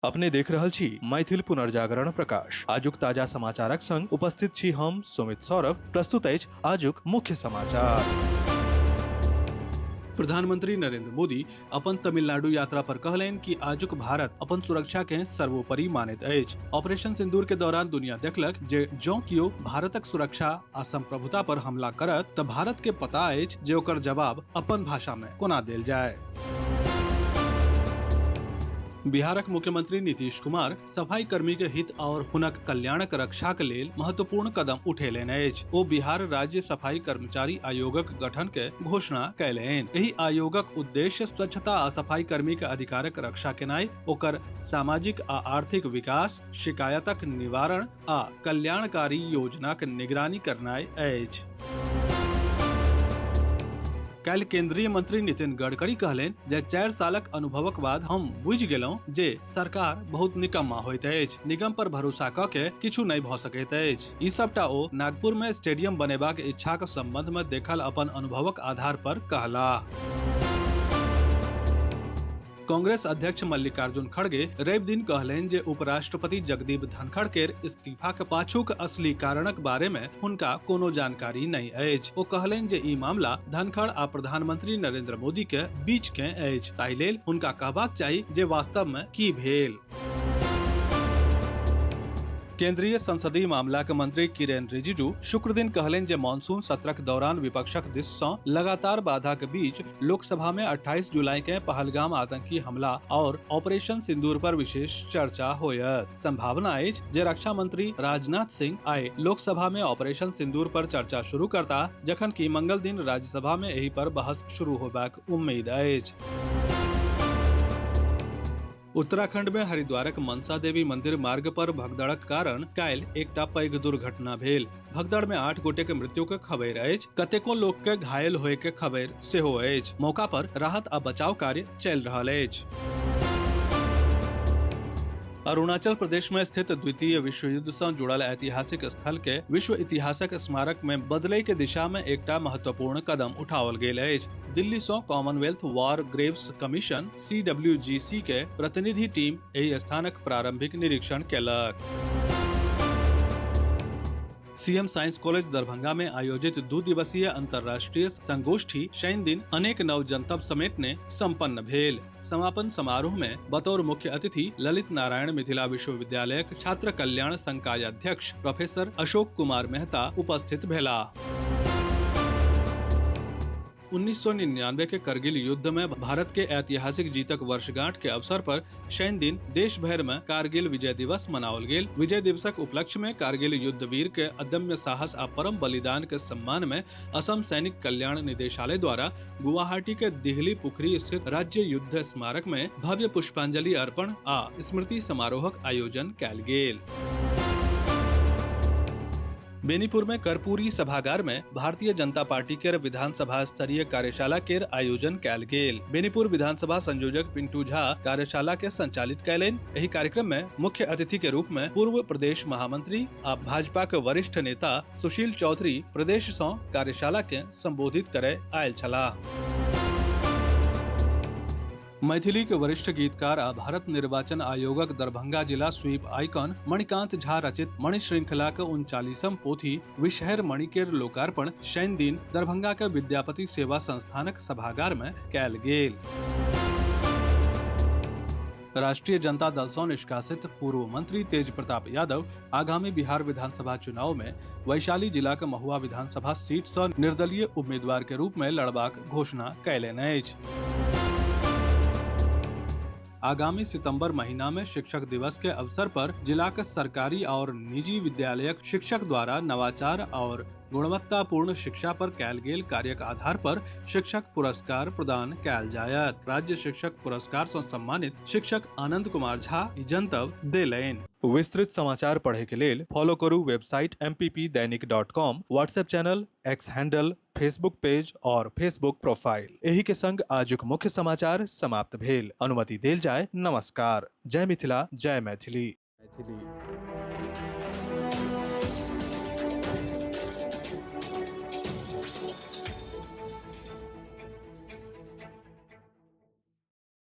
अपने देख रहल छी मैथिल पुनर्जागरण प्रकाश। आजुक ताजा समाचारक संग उपस्थित छी हम सुमित सौरभ। प्रस्तुत अछि आजुक मुख्य समाचार। प्रधानमंत्री नरेंद्र मोदी अपन तमिलनाडु यात्रा पर कहलनि कि आजुक भारत अपन सुरक्षा के सर्वोपरि मानैत अछि। ऑपरेशन सिंदूर के दौरान दुनिया देखलक जे जौं कियो भारतक सुरक्षा आ संप्रभुता पर हमला करत तऽ भारत के पता अछि जे ओकर जवाब अपन भाषा में कोना देल जाय। बिहारक मुख्यमंत्री नीतीश कुमार सफाई कर्मी के हित और हुनक कल्याणक रक्षाक लेल महत्वपूर्ण कदम उठेलनि अछि। ओ बिहार राज्य सफाई कर्मचारी आयोगक गठन के घोषणा कयलनि। एहि आयोगक उद्देश्य स्वच्छता आ सफाई कर्मी के अधिकारक रक्षा केनाइ, ओकर सामाजिक आ आर्थिक विकास, शिकायतक निवारण आ कल्याणकारी योजनाक निगरानी करनाइ अछि। काल्हि केंद्रीय मंत्री नितिन गडकरी कहलनि जे 4 सालक अनुभवक बाद हम बुझि गेलहुं जे सरकार बहुत निकम्मा होइत अछि। निगम पर भरोसा क के किछु नहि भऽ सकैत अछि। ई सबटा ओ नागपुर मे स्टेडियम बनेबाक इच्छाक संबंध मे देखल अपन अनुभवक आधार पर कहलाह। कांग्रेस अध्यक्ष मल्लिकार्जुन खड़गे रवि दिन कहलनि जे उपराष्ट्रपति जगदीप धनखड़ केर इस्तीफाक पाछूक असली कारणक बारे मे हुनका कोनो जानकारी नहि अछि। ओ कहलनि जे ई मामला धनखड़ आ प्रधानमंत्री नरेंद्र मोदी के बीच के अछि, ताहि लेल हुनका कहबाक चाही जे वास्तव मे की भेल। केंद्रीय संसदीय मामलाक मंत्री किरेन रिजिजू शुक्र दिन कहलनि जे मानसून सत्रक दौरान विपक्षक दिस सँ लगातार बाधाक बीच लोकसभा में 28 जुलाई के पहलगाम आतंकी हमला और ऑपरेशन सिंदूर पर विशेष चर्चा होयत। संभावना अछि जे रक्षा मंत्री राजनाथ सिंह आइ लोकसभा में ऑपरेशन सिंदूर पर चर्चा शुरू करता, जखन कि मंगल दिन राज्यसभा में एहि पर बहस शुरू होबाक उम्मीद अछि। उत्तराखंड में हरिद्वारक मनसा देवी मंदिर मार्ग पर भगदड़क कारण काल्हि एकटा पैघ दुर्घटना भेल। भगदड़ में 8 गोटे के मृत्यु के खबर अछि, कतेको लोक के घायल होए के खबर सेहो अछि। मौका पर राहत आ बचाव कार्य चलि रहल अछि। अरुणाचल प्रदेश में स्थित द्वितीय विश्व युद्ध से जुड़ल ऐतिहासिक स्थल के विश्व इतिहासक स्मारक में बदले के दिशा में एकटा महत्वपूर्ण कदम उठाओल गेल अछि। दिल्ली सँ Commonwealth war Graves commission CWGC के प्रतिनिधि टीम एहि स्थानक प्रारंभिक निरीक्षण केलक। सीएम साइंस कॉलेज दरभंगा में आयोजित 2 दिवसीय अंतर्राष्ट्रीय संगोष्ठी शनि दिन अनेक नव जनतब समेटने संपन्न भेल। समापन समारोह में बतौर मुख्य अतिथि ललित नारायण मिथिला विश्वविद्यालय छात्र कल्याण संकाय अध्यक्ष प्रोफेसर अशोक कुमार मेहता उपस्थित भेला। 1999 के करगिल युद्ध में भारत के ऐतिहासिक जीतक वर्षगांठ के अवसर पर शनि दिन देश भर में कारगिल विजय दिवस मनाओल गेल। विजय दिवसक उपलक्ष्य में कारगिल युद्ध वीर के अदम्य साहस आ परम बलिदान के सम्मान में असम सैनिक कल्याण निदेशालय द्वारा गुवाहाटी के दिहली पुखरी स्थित राज्य युद्ध स्मारक में भव्य पुष्पांजलि अर्पण आ स्मृति समारोहक आयोजन कयल गेल। बेनीपुर में कर्पूरी सभागार में भारतीय जनता पार्टी के विधानसभा स्तरीय कार्यशाला के आयोजन कयल गेल। बेनीपुर विधानसभा संयोजक पिंटू झा कार्यशाला के संचालित कयलनि। एहि कार्यक्रम में मुख्य अतिथि के रूप में पूर्व प्रदेश महामंत्री आ भाजपा के वरिष्ठ नेता सुशील चौधरी प्रदेश सँ कार्यशाला के संबोधित करे आयल छलाह। मैथिली के वरिष्ठ गीतकार आ भारत निर्वाचन आयोगक दरभंगा जिला स्वीप आइकॉन मणिकांत झा रचित मणि श्रृंखला के 39म पोथी विषहर मणि के लोकार्पण शनि दिन दरभंगा के विद्यापति सेवा संस्थानक सभागार में कयल गेल। राष्ट्रीय जनता दल सँ निष्कासित पूर्व मंत्री तेज प्रताप यादव आगामी बिहार विधानसभा चुनाव में वैशाली जिला के महुआ विधानसभा सीट सँ निर्दलीय उम्मीदवार के रूप में लड़बाक घोषणा कयलनि अछि। आगामी सितंबर महीना में शिक्षक दिवस के अवसर पर जिला के सरकारी और निजी विद्यालयक शिक्षक द्वारा नवाचार और गुणवत्तापूर्ण शिक्षा पर कयल गेल कार्यक आधार पर शिक्षक पुरस्कार प्रदान कयल जायत। राज्य शिक्षक पुरस्कार सँ सम्मानित शिक्षक आनंद कुमार झा ई जनतब देलनि। विस्तृत समाचार पढ़े के लेल फॉलो करू website mppdainik.com, WhatsApp channel, x handle, Facebook page और फेसबुक प्रोफाइल। एही के संग आजुक मुख्य समाचार समाप्त भेल। अनुमति देल जाय। नमस्कार। जय मिथिला, जय मैथिली। मैथिली।